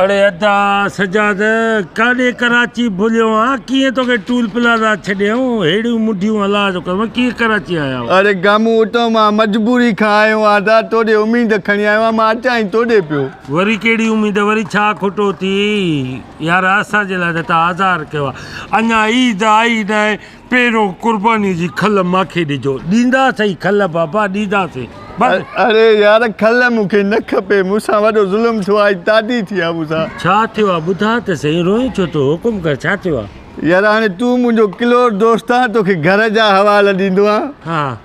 اڙي ادا سجاد ڪاڏي ڪراچي ڀليو آن ڪيئن توکي ٽول پلازا ڇڏيائون ههڙيون منڍيون الله جو ڪرم ڪيئن ڪراچي آيا آهيو. اڙي گامون اتان مان مجبوري کان آيو آن ادا توڏي اميد کڻي آيو آن مان اچان ئي توڏي پيو. وري ڪهڙي اميد وري ڇا کٽو ٿي يار اسان جي لاء ته تان آزار ڪيو آ اڃا عيد آئي ناهي پهريون قرباني جي کل ماکي ڏجو ڏينداسين کل بابا ڏينداسين بس. اڙي يار کل مون کي نه کپي مون سان وڏو ظلم ٿيو آ اڄ تعدي ٿي آ مون سان. ڇا ٿيو آ ٻڌاء ته سهي روئين ڇو ٿو حڪم ڪر ڇا ٿيو آ. يار هاڻي تون منهنجو ڪلور دوست آن توکي گهر جا حوال ڏيندو آن. ها.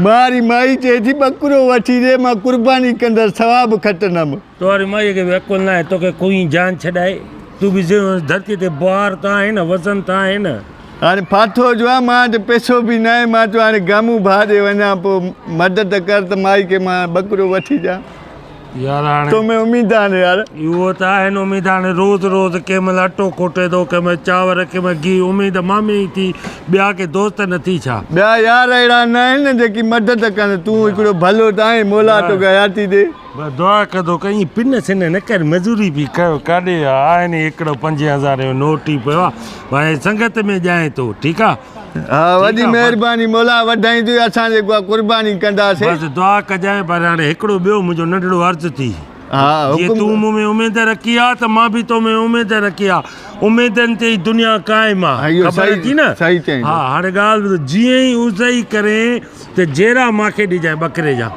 ماري مائي چئي ٿي ٻڪرو وٺي ڏي مان قرباني ڪندس ثواب کٽندم. تو واري مائيء کي به عقل ناهي، توکي ڪوئين جان ڇڏائي؟ تون به ڌرتيء تي بار ته آهين نه، وزن ته آهين نه. هاڻي ڦاٿو جو آهيان، مان وٽ پئسو به ناهي، مان چيو هاڻي گامون ڀاء ڏي وڃان، پوء مدد ڪر ته مائي کي مان ٻڪرو وٺي ڏيان. يار هاڻي. تو ۾ اميد آهن يار. اهو ته آهن اميد، هاڻي روز روز ڪنهن مهل اٽو کوٽي ٿو، ڪنهن مهل چانور، ڪنهن مهل گيهه، اميد مان ۾ ئي ٿي، ٻيا ڪي دوست نه ٿي ڇا؟ ٻيا يار اهڙا نه آهن نه جيڪي مدد ڪن، تون هڪڙو ڀلو ته آهين، مولا توکي حياتي ڏي. بس دعا ڪندو ڪر ائين پن سن نه ڪر مزوري به ڪيو ڪاڏي آ آهن ئي هڪڙو پنجين هزارين جو نوٽ ئي پيو آ ڀائي سنگت ۾ ڄائين ٿو ٺيڪ آ ها وڏي مهرباني مولا وڌائين تون اسان جيڪو آ قرباني ڪنداسين بس دعا ڪجانء پر هاڻي هڪڙو ٻيو منهنجو ننڍڙو عرض ٿي ها جيئن حڪم تون مون ۾ اميد رکي آ ته مان به تو ۾ اميد رکي آ اميدن تي ئي دنيا قائم آ ها اهو خبر صحيح اٿي نه صحيح چئين ها ٿو هاڻي ڳالهه ٻڌ جيئن ئي اوزئي ڪرين ته جيرا مان کي ڏجانء ٻڪري جا.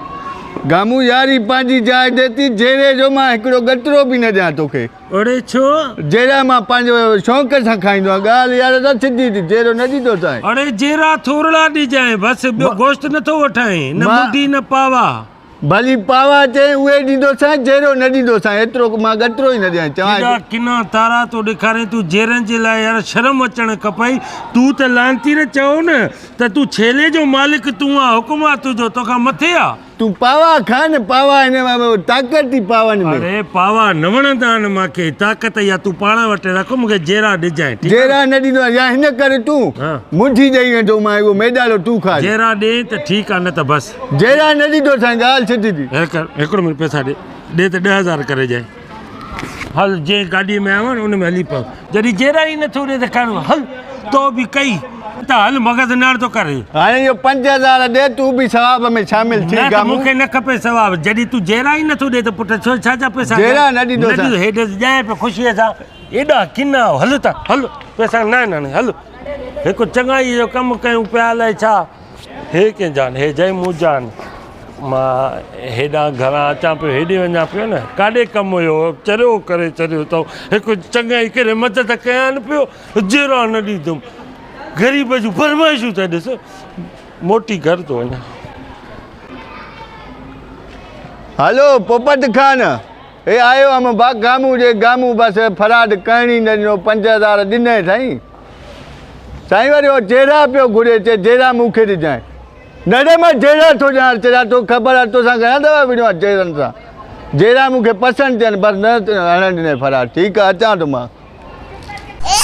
گامون ياري پنهنجي جاء تي ٿي، جيري جو مان هڪڙو ڳترو به نه ڏيان توکي. اڙي ڇو؟ جيرا مان پنهنجو شوق سان کائيندو آهيان، ڳالهه يار ادا سڌي ٿي، جيرو نه ڏيندوسانء. اڙي جيرا ٿورڙا ڏجانء بس، ٻيو گوشت نه ٿو وٺانء، نه منڍي نه پاوا. ڀلي پاوا چئين اهي ڏيندوسانء، جيرو نه ڏيندوسانء، ايترو مان ڳترو ئي نه ڏيانء، چوانء ڪيڏا ٿو. ڪنا تارا ٿو ڏيکارين تون جيرن جي لاء يار شرم اچڻ کپئي، تون ته لعنتي نه چئو نه. ته تون ڇيلي جو مالڪ تون آ، حڪم آ تنهنجو، توکان مٿي آ. تون پاوا کاء نه پاوا هن ۾ طاقت ئي پاون ۾. اڙي پاوا نه وڻندا آهن مان کي، طاقت اها تون پاڻ وٽ رک، مون کي جيرا ڏجانء ٺيڪ آ نه. جيرا نه ڏيندو آهيان يا هن ڪري تون منڍي ڏئي ويندو مان اهو ميڏالو تون کاء. جيرا ڏئين ته ٺيڪ آ نه ته بس. جيرا نه ڏيندو سائين ڳالهه سڌي ٿي. هي ڪر هڪڙو منٽ پئسا ڏي، ڏي ته 10,000 ڪري ڏجانء. هل جنهن گاڏيء ۾ آيو آهين ان ۾ هلي پئو. جڏهن جيرا ئي نٿو ڏي ته ڪر هل تو به ڪئي ته هل مغز ناڻ ٿو ڪري. هاڻي اهو 5000 ڏي تون به ثواب ۾ شامل ٿي نه ته گامون. مون کي نه کپي ثواب جڏهن تون جيرا ئي نٿو ڏي ته پٽ ڇو ڇا جا پئسا جيرا نه ڏيندو نه ڏيندو هيڏ ڄائين پيو خوشيء سان ايڏا ڪنا هل ته هل پئسا نه آهن هاڻي هل هڪ چڱائي جو ڪم ڪيون پيا الائي ڇا. هي ڪنهن جان هي جئي مون جان. مان هيڏانهن گهران اچان پيو هيڏي وڃان پيو نه ڪاڏي ڪم هيو چريو ڪري ڇڏيو اٿئون هڪ چڱائي ڪري مدد ڪيان پيو جيرا نه ڏيندم غريب جون فرمائشون ته ڏس موٽي گهر ٿو وڃان. هلو پوپٽ خان هي آيو هم با گامون ڏي گامون بس فراڊ ڪرڻ ئي نه ڏنو 5000 ڏنئي سائين سائين وري هو جيرا پيو گهري چي جيرا مون کي ڏجانء نه ڙي مان جيرا ٿو ڏيان چريا توکي خبر آهي توسان گهڻا دفعا وڙهيو آهيان جيرن سان جيرا مون کي پسند ٿين بس نه هڻڻ ڏنئي فرار ٺيڪ آهي اچان ٿو مان.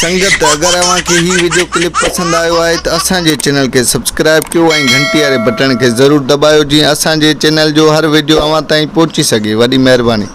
سنگت اگر اوهان کي هي وڊيو ڪلپ پسند آيو آهي ته اسان جي چينل کي سبسڪرائب ڪيو ۽ گهنٽي واري بٽڻ کي ضرور دٻايو جيئن اسان جي چينل جو هر وڊيو اوهان تائين پهچي سگهي وڏي مهرباني.